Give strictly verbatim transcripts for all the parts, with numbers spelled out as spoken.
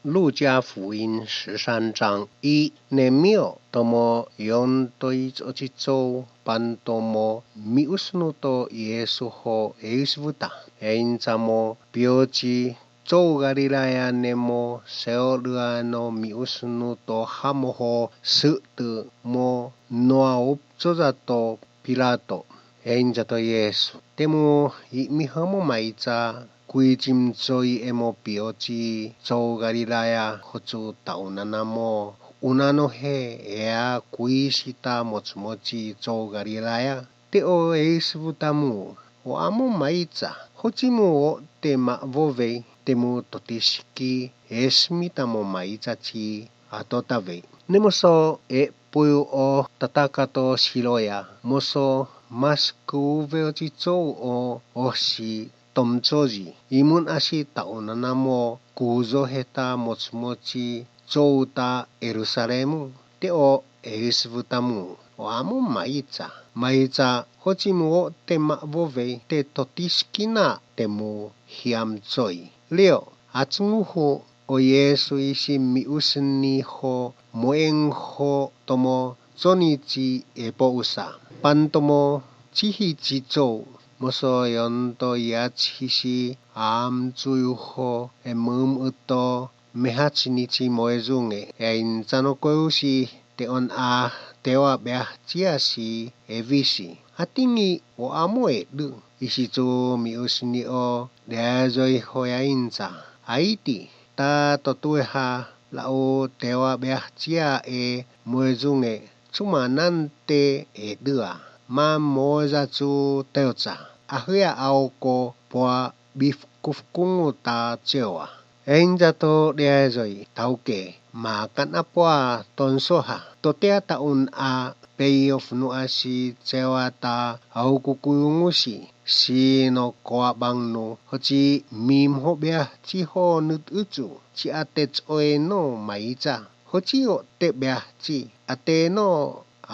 路加福音十三章一，Nemio tomo yon toi cho chi cho pan tomo mi usnu to Yesu ho eis vuta. Ein chamo piochi cho Galilaya nemo seo lüa no mi usnu to hamoho sü tü mo noa up cho za to Pilato. Ein jato Yesu temu yi mi hamo mai cha kui chim cho yi emo piochi cho Galilaya ho chu ta unana mo unano he ea kui sita mo chumo chi cho Galilaya. Te o eis vuta mu, o amo mai cha, ho chi mu o te ma vo ve, te mu toti shiki, eis mi ta mo mai cha chi, ato ta ve. Nemo so e puyu o tata kato shilo ya, mo so masku ve o chi cho o, o si tom cho ji. Imun asi ta unana mo, ku zo he ta mo chumo chi, cho ta Jerusalem. Te o eis vuta mu, o amo mai cha, mai cha, ho chi mu o te ma vo ve, te toti shikina te mu hiam choi. Leo, a chungu ho, o Yesu isi mi usni ho, mo eng ho, tomo, choni chi e po usa. Pan tomo, chi hi chi cho, mo so yon to ya chi si, am chu yu ho, e mum u to, meha chini chi moe zunge, e in chano koyu si, te on a, tewa bea chia si, e vi si. A tingi, o amo e du, isi chu mi usni o, de zoi ho ya in cha. A iti, ta to tu e ha, la o tewa bea chia e moe zunge, chuma nan te e du a. Ma mo za chu teo cha. A hüya ao ko poa bif kuf kungu ta chewa. Ein jato de zoi tauke, ma kan a poa ton so ha. To te ta un a pay off nu a si chewa ta au ku ku ngu si. Si no ko a bang nu, ho chi mi mho bea chi ho nut u chu, chi a te choi no mai cha. Ho chi o te bea chi, a te no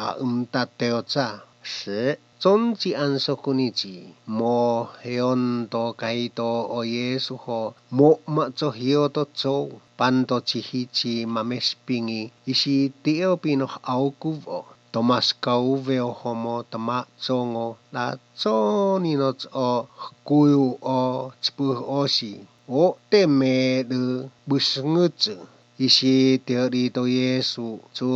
a um ta teo cha. Sü, chon chi an so kuni chi, mo heon to kai to o Yesu ho, mo ma cho hio to cho, pan to chi hi chi ma me spingi, isi ti eo pi no au ku vo. Thomas kau ve o ho mo tama cho ngo, la cho ni no cho ku yu o chpu o si. O te me de bu sü ngu chü. Isi te ri to Yesu chu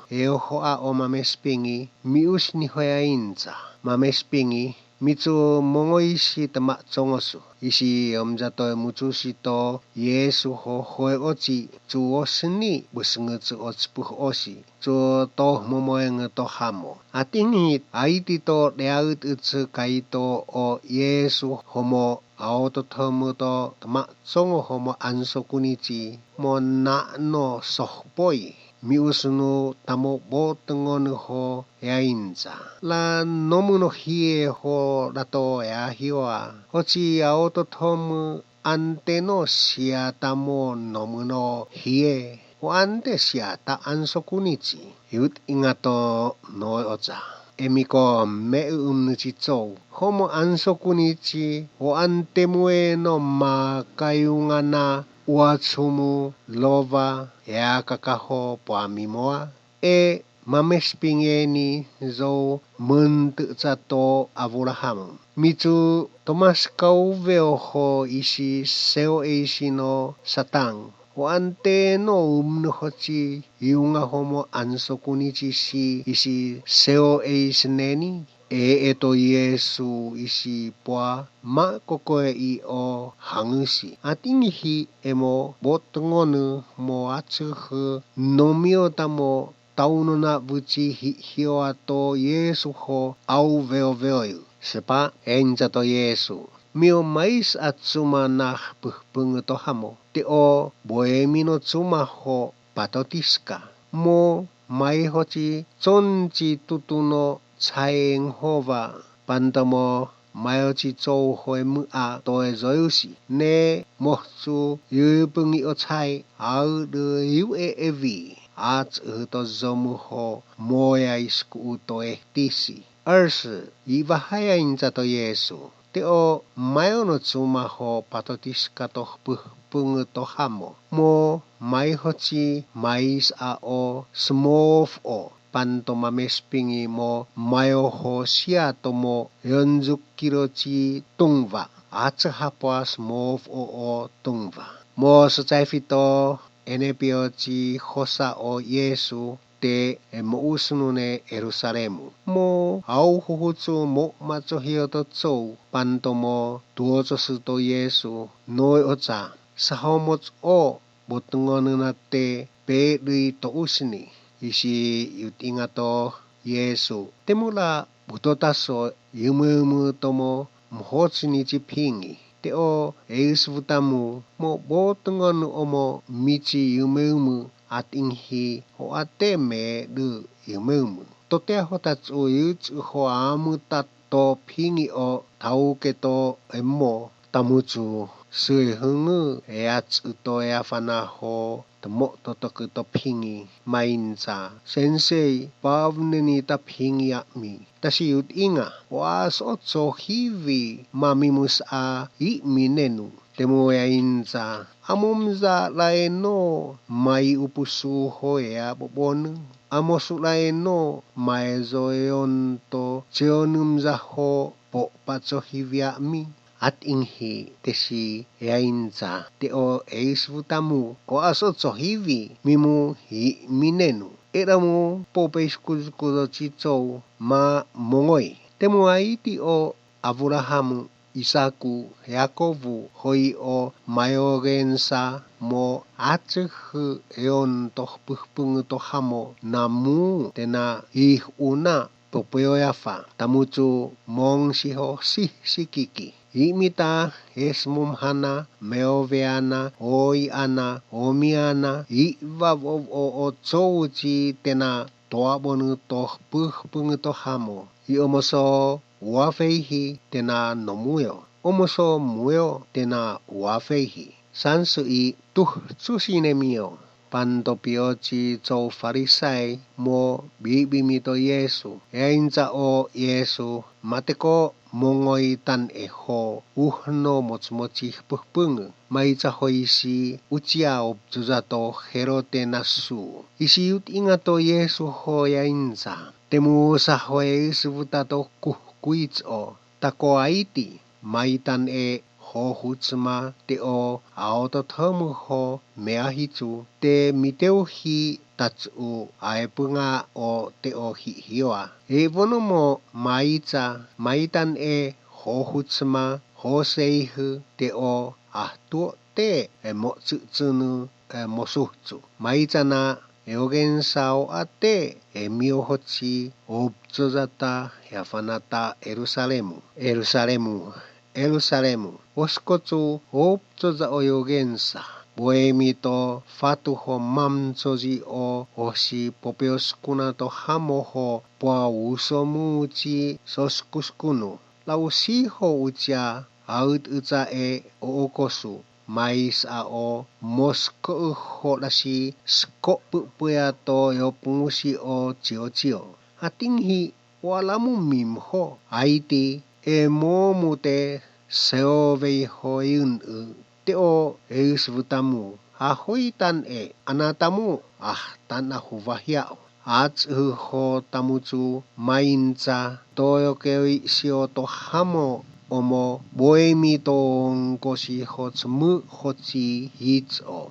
eo ho a o ma me spingi, mi usni ho ya in cha, ma me spingi, mi chu mo ngo isi tama cho ngo su. Isi om jato mu chu si to, Yesu ho hoi o chi, chu o sini, bu sü ngu chü o chpu o si. Chu to mo mo e ngu to ha mo. A tingi, a iti to, de a ut ut chü kai to o Yesu ho mo Ao to thümu to tüma tsongo ho mo anso kuni chi mo na no soh poi. Mi usünu tamo bo tüngo nü ho ya inza. La nomüno hie ho dato ya hiwa. Ho chi ao to thümu ante no sia tamo nomüno hie. Ho ante sia ta anso kuni chi. Yut inga to no ocha. Emiko me ü ümnü chi cho. Homo anso kuni chi. Ho ante mue no ma kayunga na ua chumu lova ya kakaho pua mimoa. E mamespinge ni zo müntü cha to Abraham. Michu Thomas kau veo ho isi seo eisi no satang. Ho ante no umnü ho chi yunga homo anso kuni chi si isi seo eisi neni. E eto Yesu isi pua ma kokoe i o hangüsi. Atingi hi emo bot ngonu mo achühü nomio tamo taunona vüchi hi hioa to Yesu ho au veo veo yu. Süpa enza to Yesu. Mio mais atsuma nah püh püngü to hamo. Te o boemi no tsuma ho patotiska. Mo mai ho chi chon chi tutuno chai ngho va pantamo mai ho chi chou hoi mü a toe zoyusi. Ne mo chu yu püngi o chai au de yu e evi a tsü to zomu ho mo ya isku u toe tisi. Arsi, yi vahaya inza to Yesu. Te o mai ono tsuma ho patotiska to püh püngü toha mo. Mo mai hochi mai sa o smooth o panto mame spingi mo mayo ho sia tomo yonzuk kirochi tungva. Atsü hapua smooth o o tungva. Mo sütsai fito ene piochi hosa o Yesu te emo usünune Jerusalemu. Mo au huhuchu mo macho hioto chou panto mo tuo chosü to Yesu noi ocha. Saho mo o botungo nüna te pe dui to usini. Isi yutinga to Yesu. Temula buto taso yümümü tomo mhochini chi phingi. Te o eis vutamu mo botungo nü omo michi yümümü atinghi ho ate me dü yümümü. Tote ho ta chu yu chu ho amü ta to phingi o thau keto emo tamuchu süi hüngü eya chüto eya fana ho tümo to toküto phingi mainza sensei pavneni ta phingi ami. Tasi yut inga wa so cho hivi mami musa i mi nenu. Temu eya inza amumza la eno mai upusu ho eya bobonu. Amosu la eno mai zo eon to cheonumza ho po pacho hivia mi. Atinghi tesi eya inza te o eis vutamu ko aso cho hivi mimu hi minenu. Eramu po pe skuzukuzo chi cho ma mongoi. Temu aiti o Abraham, Isaku, Yakovu hoi o mayo gensa mo atsühü eon to pühpüngü to hamo namu tena ih una popeo yafa tamuchu mong siho sih sikiki. Imita esmum hana meoveana oi ana omiana iva o o chouchi tena toa bonü to pühpüngü to hamo. I omoso wa feihi tena nomuyo. Omoso muyo tena wa feihi. Sansü i tuh chu sinemio. Pando piochi cho Farisai mo bibimi to Yesu. Einza o Yesu mateko mongoi tan eho uhno mochmochi pühpüngü. Maitsa ho isi uchia opchuza to Herode nasu. Isi yut inga to Yesu ho ya inza. Temu sa ho e isi vuta to kuh kuits o. Tako aiti, maitan e ho hutsüma te o ao to thomü ho mea hichu te miteu hi tatsü u aepünga o te o hi hioa. E vonumo maitsa, maitan e ho hutsüma ho seihü te o ahtuo te emo tsütsünü emo suhchu. Maitsana eogensa o ate emio hochi opchuza ta yafanata Jerusalemu. Jerusalemu. Jerusalemu, oskochu opchuza oyogensa, boemi to fatuho mamchozi o osi popeoskuna to hamoho pua usomuchi soskuskunu, la usiho uchia aut ucha e ookosu, maisa o mosko uho lasi sko püpüya to yopungusi o chiochio. Atinghi wala mu mimho aiti emo mute seo veiho yün ü te o eis vütamu ahoitan e anatamu ah tan ahuvahia o. Atsüho tamuchu mainza toyo keoi sio to hamo omo boemi to ngko siho chmü hochi hits o.